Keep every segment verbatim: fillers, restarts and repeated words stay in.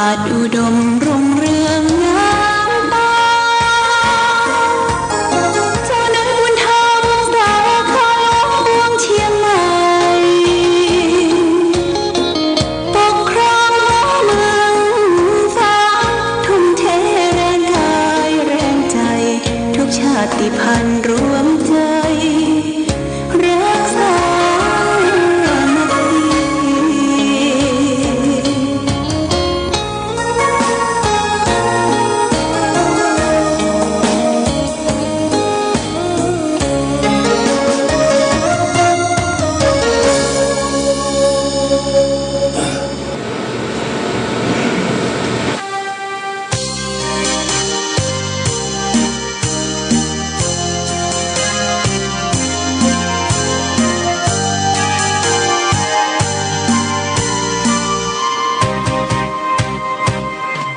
อุดมรุ่งเรืองงามตา เจ้าเนื้อบุญธรรมสาขาหลวงเชียงใหม่ ปกครองเมืองฟ้า ทุ่มเทแรงกายแรงใจ ทุกชาติพันธุ์รวมใจ รักสามัคคี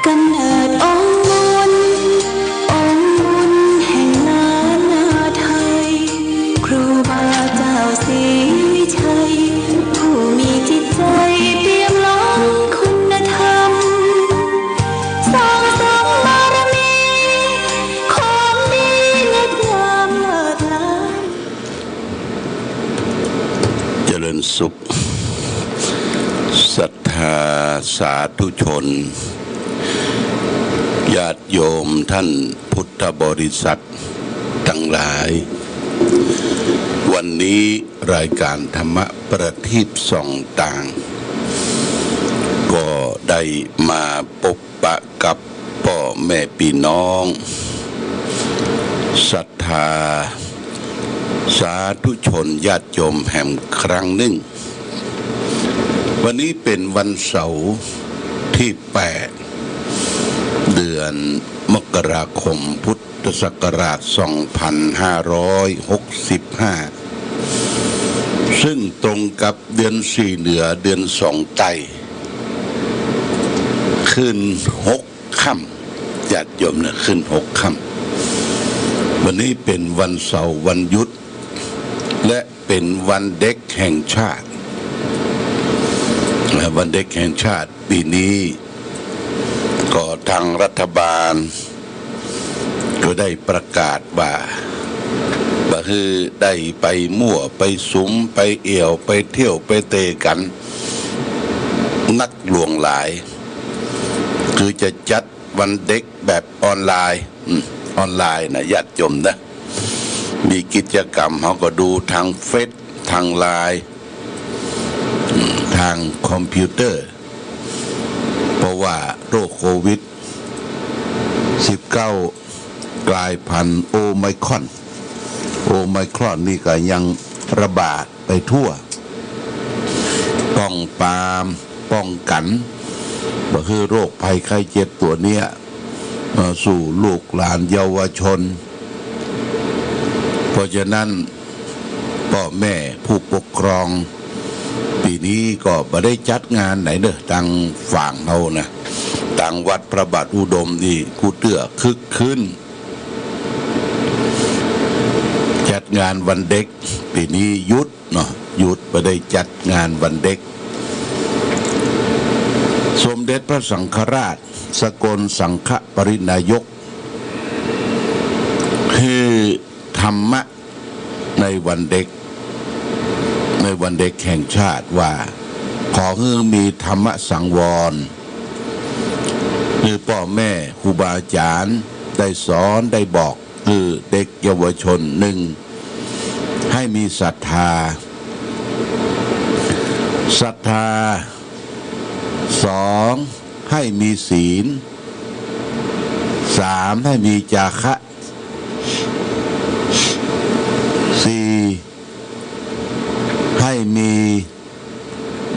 กำเนิดองค์บุญ องค์บุญแห่งล้านนาไทย ครูบาเจ้าศรีวิชัย ผู้มีจิตใจเปี่ยมล้นคุณธรรม สร้างสมบารมี ของดีงดงามเลิศล้ำ เจริญสุข ศรัทธาสาธุชน ญาติโยมท่านพุทธบริษัททั้งหลาย วันนี้รายการธรรมะประทีปส่องตาง ก็ได้มาปบ ปะกับป้อแม่ปี้น้อง ศรัทธา สาธุชนญาติโยมแหมครั้งนึ่ง วันนี้เป๋นวันเสาร์ตี้แปด เดือนมกราคม พุทธศักราชสองพันห้าร้อยหกสิบห้า ซึ่งตรงกับเดือนสี่เหนือ เดือนสองใต้ ขึ้นหกค่ำ ญาติโยมนะ ขึ้นหกค่ำ วันนี้เป๋นวันเสาร์วันหยุด และเป๋นวันเด็กแห่งชาติ และวันเด็กแห่งชาติปี๋นี้ ก็ตางรัฐบาล ก็ได้ประกาศว่า บ่หื้อได้ไปมั่ว ไปสุม ไปเอี่ยว ไปเที่ยว ไปเตะกั๋น นักหลวงหลาย คือจะจัดวันเด็กแบบออนไลน์ อืม ออนไลน์นะ ญาติโยมนะ มีกิจกรรม เฮาก็ดูตางเฟซ ตางไลน์ อืม ตางคอมพิวเตอร์ เพราะว่าโรคโควิดสิบเก้า กลายพันธุ์โอไมครอน โอไมครอนนี่ก็ยังระบาดไปทั่ว ต้องปรามป้องกั๋น บ่หื้อโรคภัยไข้เจ็บตั๋วเนี้ย มาสู่ลูกหลานเยาวชน เพราะฉะนั้น ป้อแม่ผู้ปกครอง ปี๋นี้ก็บ่ได้จัดงานไหนเน่อ ตางฝ่างเฮานะ ตางวัดพระบาทอุดมนี่ กูเตื้อคึกคื้น จัดงานวันเด็ก ปี๋นี้หยุดเนาะ หยุด บ่ได้จัดงานวันเด็ก สมเด็จพระสังฆราช สกลสังฆปริณายก หื้อธรรมะในวันเด็ก ในวันเด็กแห่งชาติว่า ขอหื้อมีธรรมสังวร หื้อป้อแม่ครูบาอาจ๋ารย์ได้สอนได้บอก หื้อเด็กเยาวชน นึ่ง ให้มีศรัทธา ศรัทธา สอง ให้มีศีล สาม ให้มีจาคะ สี่ ให้มี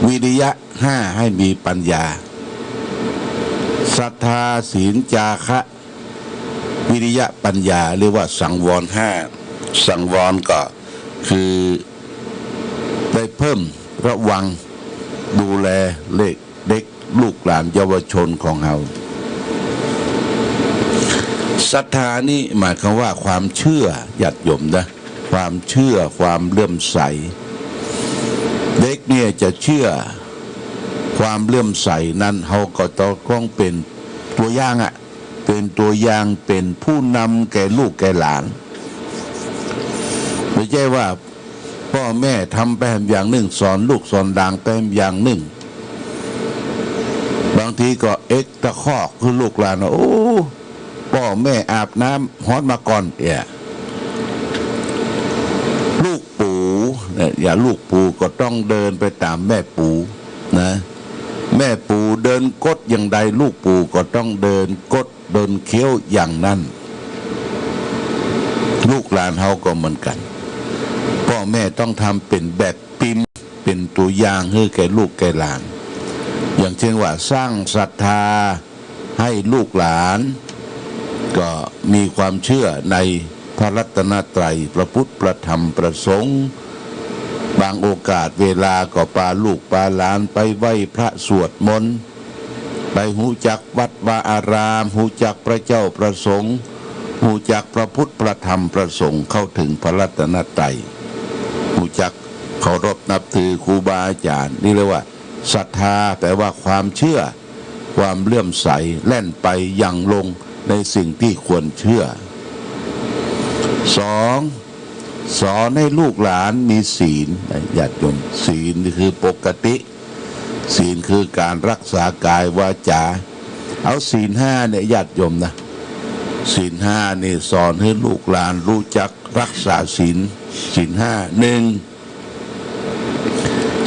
วิริยะ ห้า ให้มีปัญญา ศรัทธา ศีล จาคะ วิริยะ ปัญญา เรียกว่าสังวรห้า สังวรก็คือได้เพิ่มระวังดูแลเด็ก เด็กลูกหลานเยาวชนของเฮา ศรัทธานี่หมายความว่าความเชื่อ ญาติโยมนะ ความเชื่อ ความเลื่อมใส เด็กเนี่ยจะเชื่อ ค ความเลื่อมใสนั้น เฮาก็ต้องเป๋นตั๋วอย่างอะ เป๋นตั๋วอย่าง เป๋นผู้นำแก่ลูกแก่หลาน บ่ใจ้ว่าป้อแม่ทำไปแหมอย่างนึ่ง สอนลูกสอนหลานไปแหมอย่างนึ่ง บางทีก็เอ็กตะคอกหื้อลูกหลานว่า โอ้ ป้อแม่อาบน้ำฮ้อนมาก่อน เอี่ย ลูกปู๋เนี่ย อย่างลูกปู๋ก็ต้องเดินไปต๋ามแม่ปู๋นะ แม่ปู๋เดินก๊ดอย่างใด ลูกปู๋ก็ต้องเดินก๊ดเดินเคี้ยวอย่างนั้น ลูกหลานเฮาก็เหมือนกั๋น ป้อแม่ต้องทำเป๋นแบบปิม เป๋นตั๋วอย่างหื้อแก่ลูกแก่หลาน อย่างเช่นว่าสร้างศรัทธา หื้อลูกหลานก็มีความเชื่อในพระรัตนตรัย พระพุทธ พระธรรม พระสงฆ์ บางโอกาสเวลาก็ปาลูกปาหลานไปไหว้พระสวดมนต์ ไปฮู้จักวัดวาอาราม ฮู้จักพระเจ้าพระสงฆ์ ฮู้จักพระพุทธ พระธรรม พระสงฆ์ เข้าเถิงพระรัตนตรัย ฮู้จักเคารพนับถือครูบาอาจ๋ารย์ นี่เรียกว่าศรัทธา แปลว่าความเชื่อ ความเลื่อมใส แล่นไปหยั่งลงในสิ่งตี้ควรเชื่อ สอง สอนหื้อลูกหลานมีศีลนะญาติโยม ศีลนี่คือปกติ ศีลคือก๋านรักษากายวาจา เอาศีลห้าเนี่ยญาติโยมนะ ศีลห้านี่สอนหื้อลูกหลานฮู้จักรักษาศีล ศีลห้า นึ่ง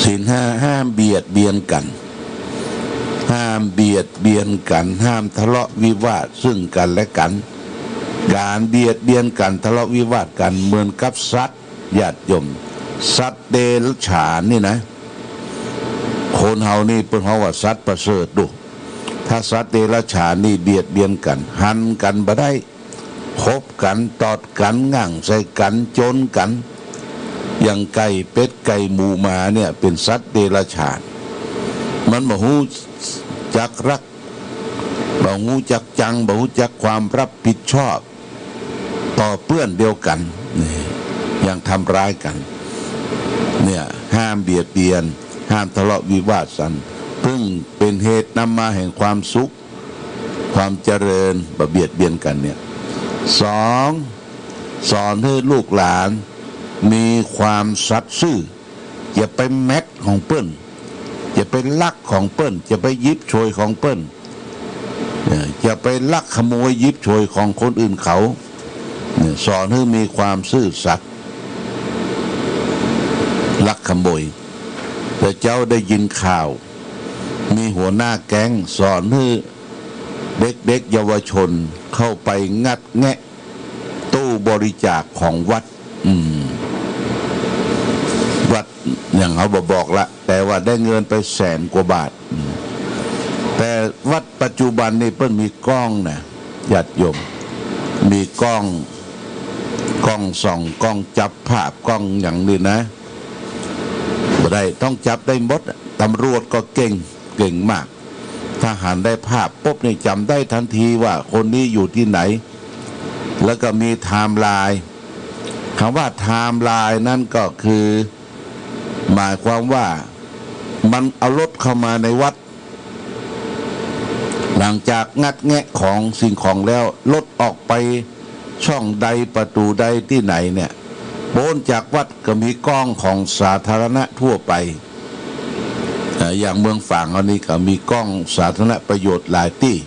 ศีลห้าห้ามเบียดเบียนกั๋น ห้ามเบียดเบียนกั๋น ห้ามทะเลาะวิวาทซึ่งกั๋นและกั๋น ก๋านเบียดเบียนกั๋น ทะเลาะวิวาทกั๋น เหมือนกับสัตว์ ญาติโยม สัตว์เดรัจฉานนี่นะ คนเฮานี่เปิ้นฮ้องว่าสัตว์ประเสริฐดู ถ้าสัตว์เดรัจฉานนี่เบียดเบียนกั๋น หันกั๋นบ่ได้ ขบกั๋น ตอดกั๋น ง่างใส่กั๋น จนกั๋น อย่างไก่เป็ดไก่หมูหมาเนี่ยเป๋นสัตว์เดรัจฉาน มันบ่ฮู้จักรัก บ่ฮู้จักจัง บ่ฮู้จักความรับผิดชอบ ต่อเปื้อนเดียวกั๋น นี่ ยังทำร้ายกั๋น เนี่ย ห้ามเบียดเบียน ห้ามทะเลาะวิวาทกั๋น เปิ้นเป๋นเหตุนำมาแห่งความสุข ความเจริญ บ่เบียดเบียนกั๋นเนี่ย สอง สอนหื้อลูกหลานมีความสัตย์ซื่อ อย่าไปแม็กของเปิ้น อย่าไปลักของเปิ้น อย่าไปหยิบฉวยของเปิ้น เอ่อ อย่าไปลักขโมยหยิบฉวยของคนอื่นเขา เนี่ย สอนหื้อมีความซื่อสัตย์ ลักขโมย แต่เจ้าได้ยินข่าว มีหัวหน้าแก๊งสอนหื้อเด็กๆ เยาวชนเข้าไปงัดแงะ ตู้บริจาคของวัด อืม วัดอย่างเฮาบ่บอกละ แต่ว่าได้เงินไปแสนกว่าบาท อืม แต่วัดปัจจุบันนี่เปิ้นมีกล้องนะ ญาติโยม มีกล้อง กล้องส่อง กล้องจับภาพ กล้องหยังนี่นะ บ่ได้ ต้องจับได้หมดอะ ตำรวจก็เก่ง เก่งมาก ถ้าหันได้ภาพปุ๊บนี่จ๋ำได้ทันทีว่าคนนี้อยู่ตี้ไหน แล้วก็มีไทม์ไลน์ กำว่าไทม์ไลน์นั้นก็คือ หมายความว่ามันเอารถเข้ามาในวัด หลังจากงัดแงะของสิ่งของแล้ว รถออกไปช่องใดประตู๋ใดตี้ไหนเนี่ย ป๊นจากวัดก็มีกล้องของสาธารณะทั่วไป เอ่อ อย่างเมืองฝางเฮานี่ก็มีกล้องสาธารณประโยชน์หลายตี้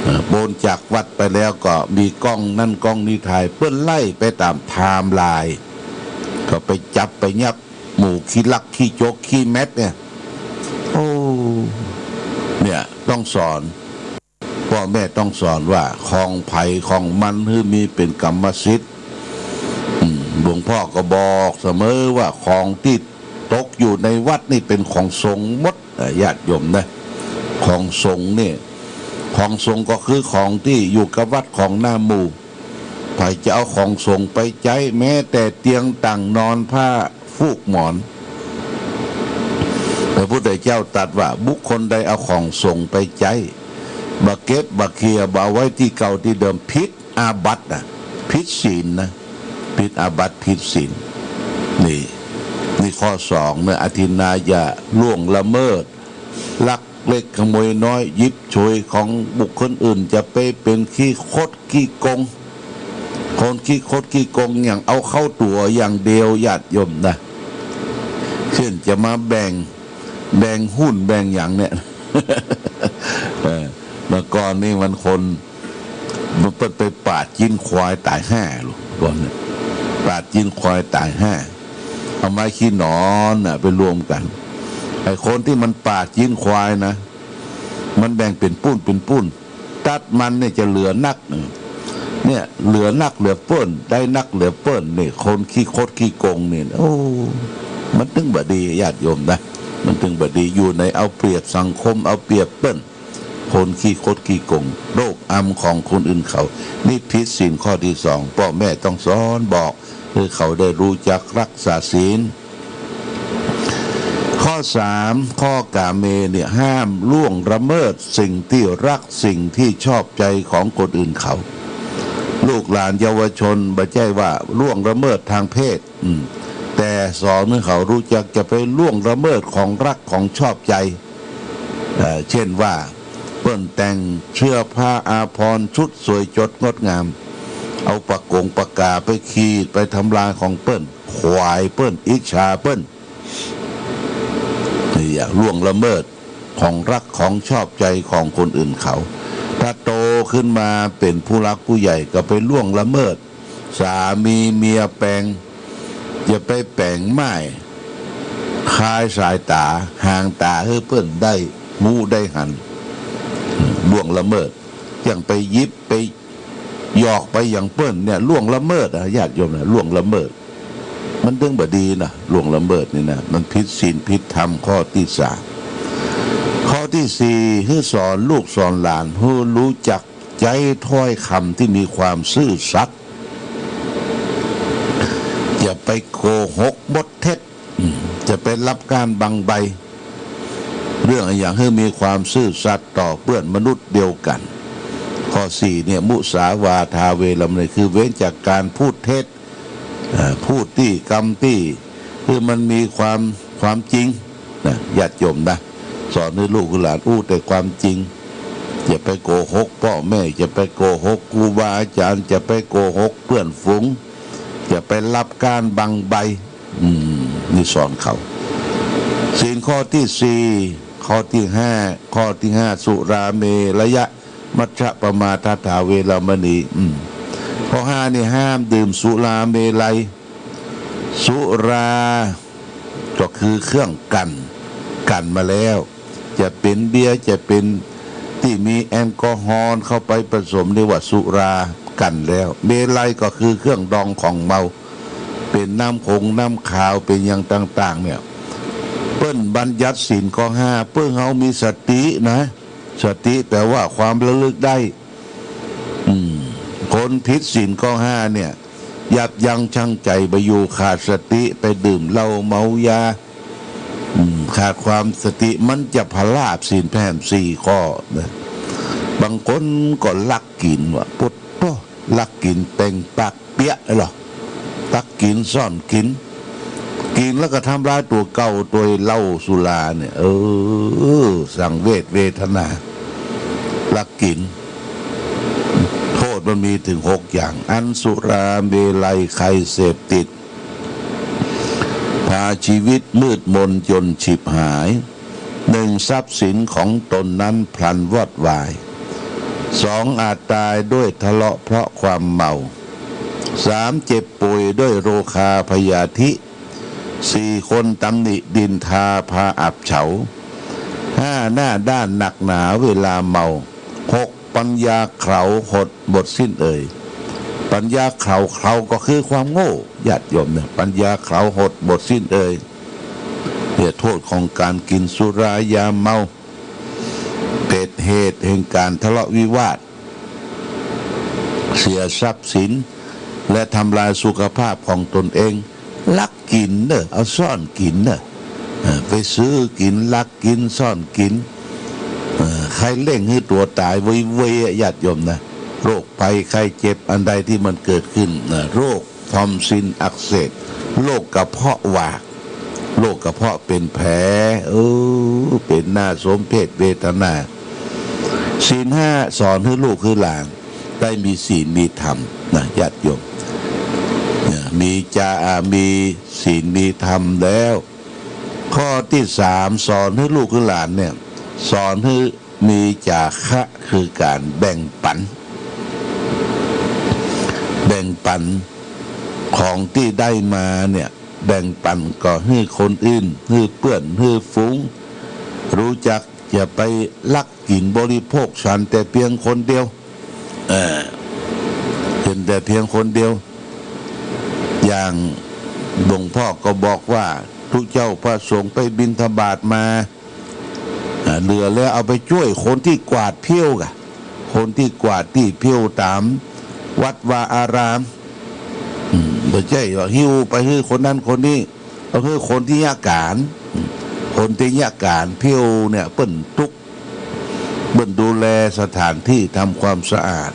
เอ่อ ป๊นจากวัดไปแล้วก็มีกล้องนั่นกล้องนี้ถ่าย เปิ้นไล่ไปต๋ามไทม์ไลน์ ก็ไปจับไปยับหมู่ขี้ลักขี้จกขี้แม็กเนี่ย โอ้ เนี่ยต้องสอน ป้อแม่ต้องสอนว่าของใผของมันหื้อมีเป๋นกรรมสิทธิ์ อืม หลวงพ่อก็บอกเสมอว่าของตี้ตกอยู่ในวัดนี่เป๋นของสงฆ์หมด เอ่อ ญาติโยมนะ ของสงฆ์นี่ ของสงฆ์ก็คือของตี้อยู่กับวัดของหน้าหมู่ ใผจะเอาของสงฆ์ไปใจ๊ แม้แต่เตียงต่างนอนผ้า ฟูกหมอน พระพุทธเจ้าตรัสว่า บุคคลใดเอาของสงฆ์ไปใจ๊ บ่เก็บ บ่เขี่ย บ่เอาไว้ตี้เก่าตี้เดิม ผิดอาบัตินะ ผิดศีลนะ ผิดอาบัติ ผิดศีล นี่ นี่ข้อสองนะ อทินนายะ ล่วงละเมิด ลักเล็กขโมยน้อย หยิบฉวยของบุคคลอื่น จะไปเป๋นขี้คดขี้โกง คนขี้คดขี้โกงอย่างเอาเข้าตั๋วอย่างเดียว ญาติโยมนะ เช่นจะมาแบ่ง แบ่งหุ้นแบ่งหยังเนี่ย เออ เมื่อก่อนนี่มันคน มันเปิ้นไปปาดจิ๊นควายต๋ายห้าลูก ก่อนเนี่ย ปาดจิ๊นควายต๋ายห้า เอาไม้ขี้หนอนน่ะไปรวมกั๋น ไอ้คนตี้มันปาดจิ๊นควายนะ มันแบ่งเป๋นปุ้นเป๋นปุ้น ตั๊ดมันเนี่ยจะเหลือนัก เนี่ย เหลือนักเหลือเปิ้น ได้นักเหลือเปิ้น นี่คนขี้คดขี้โกงนี่ โอ้ มันตึงบ่ดี ญาติโยมนะ มันตึงบ่ดี อยู่ในเอาเปรียบสังคม เอาเปรียบเปิ้น คนขี้คดขี้โกง โรคอำของคนอื่นเขา นี่ผิดศีลข้อตี้สอง ป้อแม่ต้องสอนบอก หื้อเขาได้ฮู้จักรักษาศีล ข้อสาม ข้อกาเมเนี่ย ห้ามล่วงละเมิดสิ่งตี้รัก สิ่งตี้ชอบใจ๋ของคนอื่นเขา ลูกหลานเยาวชนบ่ใจ้ว่าล่วงละเมิดตางเพศ อืม แต่สอนหื้อเขาฮู้จักจะไปล่วงละเมิดของรักของชอบใจ๋ เอ่อ เช่นว่า เปิ้นแต่งเสื้อผ้าอาภรณ์ชุดสวยจดงดงาม เอาปากก๋งปากก๋าไปขีดไปทำลายของเปิ้น ขวายเปิ้น อิจฉาเปิ้น นี่อย่างล่วงละเมิดของรักของชอบใจ๋ของคนอื่นเขา ถ้าโตขึ้นมาเป๋นผู้หลักผู้ใหญ่ก็ไปล่วงละเมิด สามีเมียแป๋ง จะไปแป๋งม่าย คายสายต๋า หางต๋าหื้อเปิ้นได้ฮู้ได้หัน ล่วงละเมิด อย่างไปหยิบไปหยอกไปอย่างเปิ้นเนี่ย ล่วงละเมิดอะ ญาติโยมนะ ล่วงละเมิด มันตึงบ่ดีนะ ล่วงละเมิดนี่นะ มันผิดศีลผิดธรรมข้อตี้สาม ข้อตี้สี่ หื้อสอนลูกสอนหลาน หื้อฮู้จักใจ๊ถ้อยกำตี้มีความซื่อสัตย์ อย่าไปโกหกบดเท็จ อืม จะไปลับก้านบังใบ เรื่องอะหยังหื้อมีความซื่อสัตย์ต่อเปื้อนมนุษย์เดียวกั๋น ข้อสี่เนี่ย มุสาวาทาเวรมณี คือเว้นจากการพูดเท็จ เอ่อ พูดตี้กำตี้ คือมันมีความ ความจริงนะ ญาติโยมนะ สอนหื้อลูกหื้อหลานอู้แต่ความจริง อย่าไปโกหกป้อแม่ อย่าไปโกหกครูบาอาจ๋ารย์ อย่าไปโกหกเปื้อนฝูง อย่าไปลับก้านบังใบ อืม นี่สอนเขา ศีลข้อตี้สี่ ข้อตี้ห้า ข้อตี้ห้า สุราเมรยะ มัชฌะปมาทัฏฐาเวรมณี อืม ข้อห้านี่ห้ามดื่มสุราเมรัย สุราก็คือเครื่องกลั่น กลั่นมาแล้ว จะเป๋นเบียร์ จะเป๋นตี้มีแอลกอฮอล์เข้าไปผสม เรียกว่าสุรากลั่นแล้ว เมรัยก็คือเครื่องดองของเมา เป๋นน้ำขงน้ำขาว เป๋นอย่างต่างๆ เนี่ย เปิ้นบัญญัติศีลข้อห้า เปื้อหื้อเฮามีสตินะ สติแปลว่าความระลึกได้ อืม คนผิดศีลข้อห้าเนี่ย ยับยั้งชั่งใจ๋บ่อยู่ ขาดสติ ไปดื่มเหล้าเมายา อืม ขาดความสติ มันจะพลาดศีลแผ่นสี่ข้อนะ บางคนก็ลักกิ๋นว่ะ ปุ๊ดโต้ ลักกิ๋นเต็มปากเปียะเลยเหรอ ลักกิ๋นซ่อนกิ๋น กิ๋นแล้วก็ทำร้ายตั๋วเก่า ตั๋วเหล้าสุราเนี่ย เออ สังเวชเวทนา ลักกิ๋น โทษมันมีเถิงหกอย่าง อันสุราเมรัยใครเสพติด พาชีวิตมืดมนจนฉิบหาย หนึ่ง ทรัพย์สินของตนนั้นพลันวอดวาย สอง อาจตายด้วยทะเลาะเพราะความเมา สาม เจ็บป่วยด้วยโรคาพยาธิ สี่ คนตำหนินินทาพาอับเฉา ห้า หน้าด้านหนักหนาเวลาเมา หก ปัญญาเขลาหดหมดสิ้นเอ่ย ปัญญาเขลา เขลาก็คือความโง่ ญาติโยมเนี่ย ปัญญาเขลาหดหมดสิ้นเอ่ย เนี่ย โทษของการกิ๋นสุรายาเมา เป๋นเหตุแห่งการทะเลาะวิวาท เสียทรัพย์สิน และทำลายสุขภาพของตนเอง ลักกิ๋นเน่อ เอาซ่อนกิ๋นเน่อ เออ ไปซื้อกิ๋น ลักกิ๋น ซ่อนกิ๋น เออ ใค่เร่งหื้อตั๋วต๋ายไวๆ อะ ญาติโยมนะ โรคภัยไข้เจ็บอันใดตี้มันเกิดขึ้นนะ โรคทอมซินอักเสบ โรคกระเพาะหวาด โรค กระเพาะเป๋นแผล เออ เป๋นหน้าสมเพชเวทนา ศีลห้าสอนหื้อลูกหื้อหลานได้มีศีลมีธรรมนะญาติโยม เนี่ย มีจา อ่า มีศีลมีธรรมแล้ว ข้อตี้สามสอนหื้อลูกหื้อหลานเนี่ย สอนหื้อมีจาคะคือก๋านแบ่งปั๋น แบ่งปั๋นของตี้ได้มาเนี่ย แบ่งปั๋นก็หื้อคนอื่น หื้อเปื้อน หื้อฝูง ฮู้จัก อย่าไปลักกิ๋นบริโภคฉันแต่เพียงคนเดียว เออ เป๋นแต่เพียงคนเดียว อย่างหลวงพ่อก็บอกว่า ตุ๊เจ้าพระสงฆ์ไปบิณฑบาตมา อ่า เหลือแล้วเอาไปจ้วยคนตี้กวาดเพี้ยวก่ะ คนตี้กวาดตี้เพี้ยวต๋ามวัดวาอาราม อืม บ่ใจ้ว่าหิ้วไปหื้อคนนั้นคนนี้ เอาหื้อคนตี้เยียะก๋าน คนตี้เยียะก๋านเพี้ยวเนี่ย เปิ้นตุ๊ก เปิ้นดูแลสถานที่ทำความสะอาด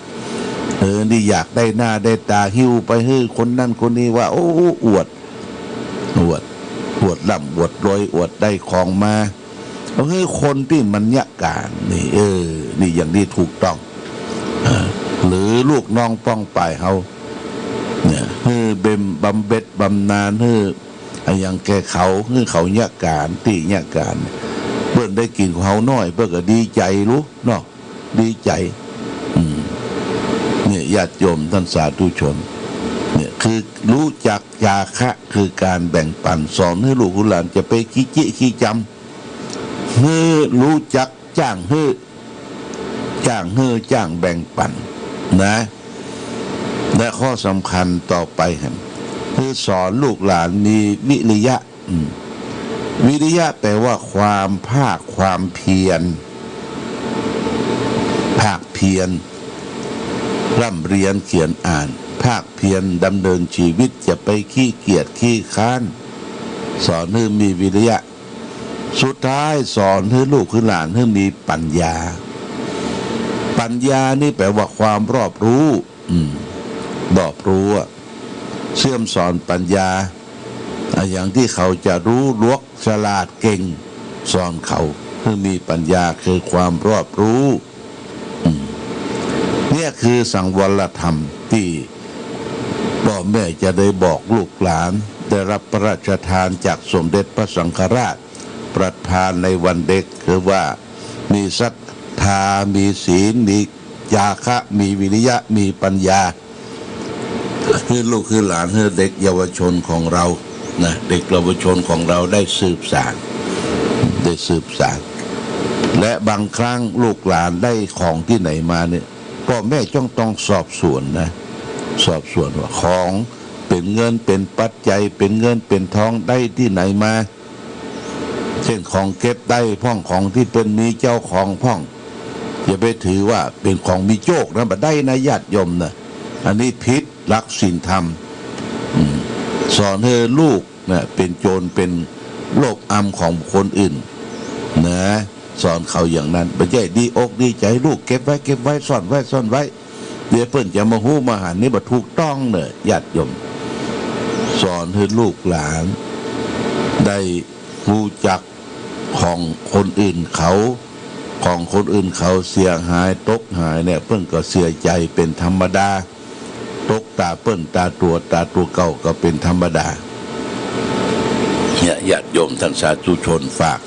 เออ นี่อยากได้หน้าได้ต๋า หิ้วไปหื้อคนนั้นคนนี้ว่า โอ้ อวด อวด อวดร่ำอวดรวย อวดได้ของมา เอาหื้อคนตี้มันเยียะก๋านนี่ เออ นี่อย่างนี้ถูกต้อง อ่า หรือลูกน้องป้องป่ายเฮาเนี่ย หื้อเบม บำเบ็จบำนาญ หื้ออะหยังแก่เขา หื้อเขาเยียะก๋าน ตี้เยียะก๋าน เปิ้นได้กิ๋นของเฮาหน้อย เปิ้นก็ดีใจ๋ลูกเนาะ ดีใจ๋ อืม เนี่ย ญาติโยมต้านสาธุชน เนี่ย คือฮู้จักจาคะ คือก๋านแบ่งปั๋น สอนหื้อลูกหื้อหลาน จะไปขี้เจ๊ะขี้จำ หื้อฮู้จักจ้างหื้อ จ้างหื้อ จ้างแบ่งปั๋นนะ และข้อสำคัญต่อไปแหม คือสอนลูกหลานมีวิริยะ อืม วิริยะแปลว่าความภาคความเพียร ภาคเพียร ร่ำเรียนเขียนอ่าน ภาคเพียรดำเนินชีวิต อย่าไปขี้เกียจขี้คร้าน สอนหื้อมีวิริยะ สุดท้ายสอนหื้อลูกหื้อหลานหื้อมีปัญญา ปัญญานี่แปลว่าความรอบรู้ อืม รอบรู้อะ เสื่อมสอนปัญญา อะหยังตี้เขาจะฮู้หลวกฉลาดเก่ง สอนเขาหื้อมีปัญญาคือความรอบรู้ อืม เนี่ยคือสังวรธรรมตี้ป้อแม่จะได้บอกลูกหลาน ได้ฮับพระราชทานจากสมเด็จพระสังฆราช ประทานในวันเด็ก คือว่ามีศรัทธา มีศีล มีจาคะ มีวิริยะ มีปัญญา หื้อลูกหื้อหลาน หื้อเด็กเยาวชนของเฮานะ เด็กเยาวชนของเฮาได้สืบสาน ได้สืบสาน และบางครั้งลูกหลานได้ของตี้ไหนมาเนี่ย ป้อแม่จ้องต้องสอบสวนนะ สอบสวนว่าของเป๋นเงินเป๋นปัจจัย เป๋นเงินเป๋นทองได้ตี้ไหนมา เช่นของเก็บได้พ่อง ของตี้เปิ้นมีเจ้าของพ่อง อย่าไปถือว่าเป๋นของมีโจ้นะ บ่ได้นะญาติโยมนะ อันนี้ผิดหลักศีลธรรม อืม สอนหื้อลูกนะ เป๋นโจรเป๋นโลภอำของคนอื่นนะ สอนเขาอย่างนั้น บ่ใจ้ดีอกดีใจ๋ ลูกเก็บไว้ เก็บไว้ ซ่อนไว้ ซ่อนไว้ เดี๋ยวเปิ้นจะมาฮู้มาหัน นี่บ่ถูกต้องเน่อญาติโยม สอนหื้อลูกหลานได้ฮู้จักของคนอื่นเขา ของคนอื่นเขาเสียหายตกหายเนี่ย เปิ้นก็เสียใจ๋เป๋นธรรมดา ตกต๋าเปิ้นต๋าตั๋ว ต๋าตั๋วเก่าก็เป๋นธรรมดา เนี่ย ญาติโยมต้านสาธุชน ฝาก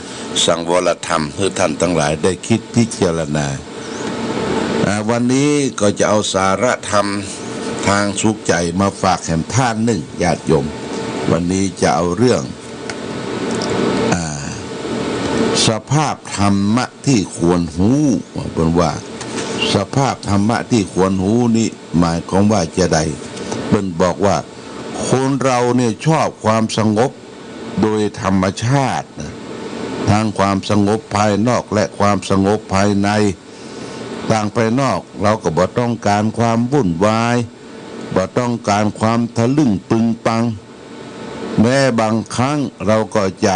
สังวรธรรมหื้อต้านตังหลายได้กึ๊ดพิจารณา อ่า วันนี้ก็จะเอาสาระธรรมตางสุขใจ๋มาฝากแหมต้านนึ่งญาติโยม วันนี้จะเอาเรื่อง อ่า สภาพธรรมะตี้ควรฮู้ เปิ้นว่า สภาพธรรมะตี้ควรฮู้นี่หมายความว่าจาใด เปิ้นบอกว่า คนเฮาเนี่ยชอบความสงบโดยธรรมชาตินะ ทั้งความสงบภายนอกและความสงบภายใน ตางภายนอกเฮาก็บ่ต้องก๋านความวุ่นวาย บ่ต้องก๋านความทะลึ่งปึงปัง แม้บางครั้งเฮาก็จะ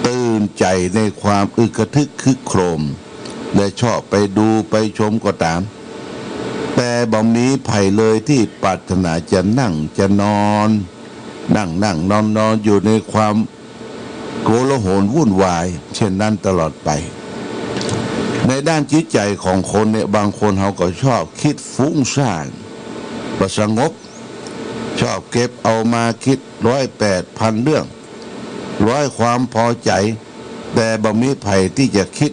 ตื่นใจ๋ในความอึกกระทึกครึกโครม และชอบไปดูไปชมก็ต๋าม แต่บ่มีใผเลยตี้ปรารถนาจะนั่งจะนอน นั่งนั่งนอนนอนอยู่ในความ โกลาหลวุ่นวายเช่นนั้นตลอดไป ในด้านจิตใจ๋ของคนเนี่ย บางคนเขาก็ชอบกึ๊ดฟุ้งซ่าน บ่สงบ ชอบเก็บเอามากึ๊ดร้อยแปดพันเรื่อง ร้อยความปอใจ๋ แต่บ่มีใผตี้จะกึ๊ด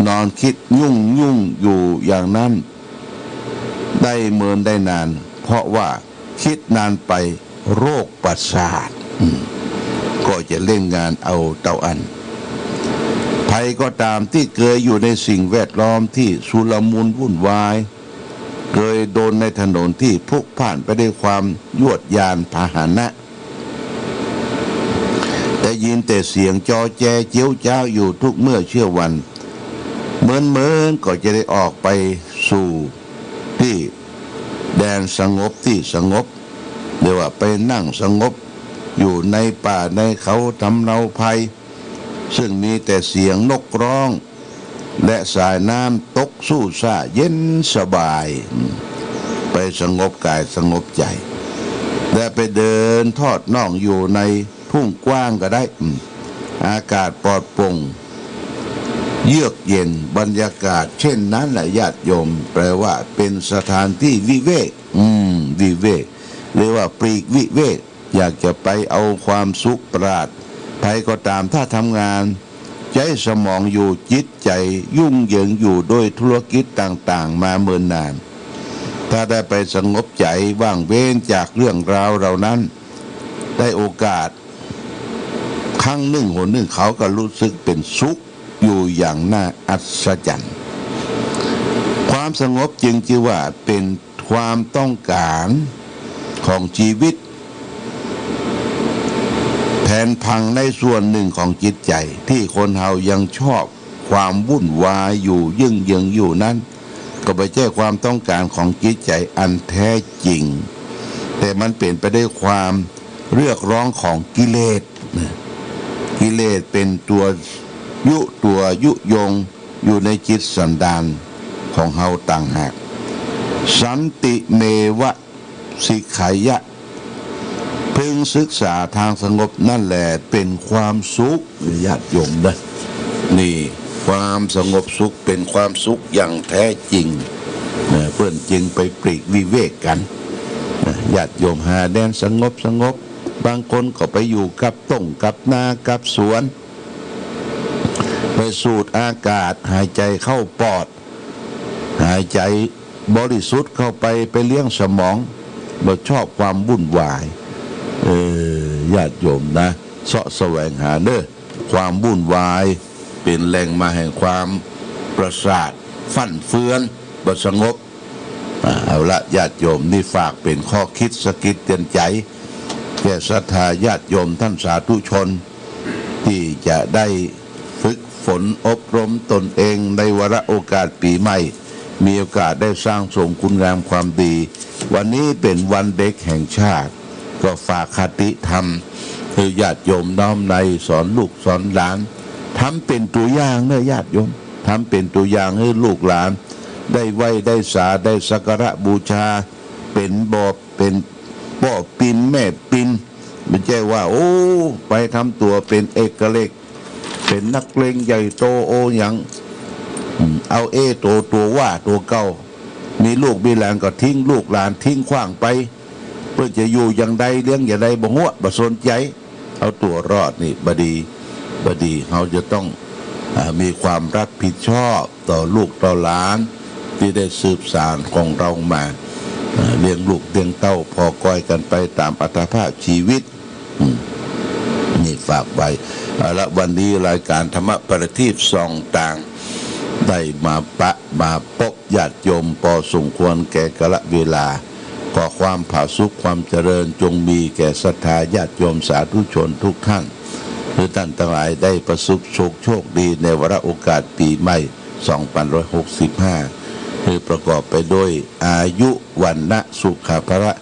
นอนกึ๊ดยุ่งๆ อยู่อย่างนั้น ได้เมินได้นาน เพราะว่ากึ๊ดนานไปโรคประสาท อืม ก็จะเล่นงานเอาเต้าอั้น ใผก็ต๋ามตี้เกยอยู่ในสิ่งแวดล้อมตี้ชุลมุนวุ่นวาย เกยเดินในถนนตี้พลุกพล่านไปด้วยความยวดยานพาหนะ ได้ยินแต่เสียงจอแจเจี๊ยวจ๊าวอยู่ทุกเมื่อเชื่อวัน เมินๆ ก็จะได้ออกไปสู่ตี้แดนสงบตี้สงบ เรียกว่าไปนั่งสงบอยู่ในป่าในเขาทำเนาภัย ซึ่งมีแต่เสียงนกร้อง และสายน้ำตกสู้ซ่าเย็นสบาย ไปสงบก๋ายสงบใจ๋ และไปเดินทอดน่องอยู่ในทุ่งกว้างก็ได้ อากาศปลอดโปร่ง เยือกเย็น บรรยากาศเช่นนั้นแหละญาติโยม แปลว่าเป็นสถานตี้วิเวก อืม วิเวก เรียกว่าปลีกวิเวก อยากจะไปเอาความสุขปราศ ใผก็ต๋ามถ้าทำงาน ใจ๊สมองอยู่ จิตใจ๋ยุ่งเหยิงอยู่ด้วยธุรกิจต่างๆ มาเมินนาน ถ้าได้ไปสงบใจ๋ว่างเว้นจากเรื่องราวเหล่านั้น ได้โอกาสครั้งนึ่งหนนึ่ง เขาก็รู้สึกเป๋นสุขอยู่อย่างน่าอัศจรรย์ ความสงบจึงจื้อว่าเป๋นความต้องก๋านของจีวิต แผนผังในส่วนนึ่งของจิตใจ๋ ตี้คนเฮายังชอบความวุ่นวายอยู่ ยุ่งเหยิงอยู่นั้น ก็บ่ใจ้ความต้องก๋านของจิตใจ๋อันแท้จริง แต่มันเป๋นไปด้วยความเรียกร้องของกิเลสนะ กิเลสเป๋นตั๋วยุตั๋วยุยงอยู่ในจิตสันดานของเฮาต่างหาก สันติเมวะ สิกขายะ พึงศึกษาทางสงบนั่นแหละเป๋นความสุข ญาติโยมนะ นี่ความสงบสุขเป๋นความสุขอย่างแท้จริงนะ เปิ้นจึงไปปลีกวิเวกกั๋นนะ ญาติโยมหาแดนสงบสงบ บางคนก็ไปอยู่กับต้งกับนากับสวน ไปสูดอากาศหายใจ๋เข้าปอด หายใจ๋บริสุทธิ์เข้าไป ไปเลี้ยงสมอง บ่ชอบความวุ่นวาย เออ ญาติโยมนะ เซาะแสวงหาเน่อ ความวุ่นวายเป๋นแหล่งมาแห่งความประสาทฟั่นเฟือน บ่สงบ อ่า เอาละญาติโยม นี่ฝากเป๋นข้อกึ๊ดสะกิดเตือนใจ๋ แก่ศรัทธาญาติโยมต้านสาธุชน ตี้จะได้ฝึกฝนอบรมตนเองในวาระโอกาสปี๋ใหม่ มีโอกาสได้สร้างสมคุณงามความดี วันนี้เป๋นวันเด็กแห่งชาติ ก็ฝากคติธรรมหื้อญาติโยมน้อมในสอนลูกสอนหลาน ทำเป๋นตั๋วอย่างเน่อญาติโยม ทำเป๋นตั๋วอย่างหื้อลูกหลาน ได้ไหว้ได้สา ได้สักการะบูชา เป๋นบ่อ เป๋นป้อปินแม่ปิน บ่ใจ้ว่า โอ้ ไปทำตั๋วเป๋นเอกเขลก เป๋นนักเลงใหญ่โตโอหยัง อืม เอาเอ้ตั๋ว ตั๋วว่าตั๋วเก่า มีลูกมีหลานก็ทิ้งลูกหลาน ทิ้งขว้างไป เปิ้นจะอยู่อย่างใดเลี้ยงอย่างใดบ่ฮู้ บ่สนใจ๋ เอาตั๋วรอดนี่บ่ดี บ่ดี เฮาจะต้อง อ่า มีความรับผิดชอบต่อลูกต่อหลานตี้ได้สืบสานของเฮามา อ่า เลี้ยงลูกเลี้ยงเต้าผ่อก้อยกั๋นไปต๋ามอัตภาพจีวิต อืม นี่ฝากไว้ เอาละ วันนี้รายก๋านธรรมะประทีปส่องตาง ได้มาปะมาปบญาติโยมปอสมควรแก่กาลเวลา ขอความผาสุกความเจริญจงมีแก่ศรัทธาญาติโยมสาธุชนทุกท่าน หื้อต้านตังหลายได้ประสบโชค โชคดีในวาระโอกาสปี๋ใหม่ สองปันร้อยหกสิบห้า หื้อประกอบไปด้วยอายุ วรรณะ สุขะ พละ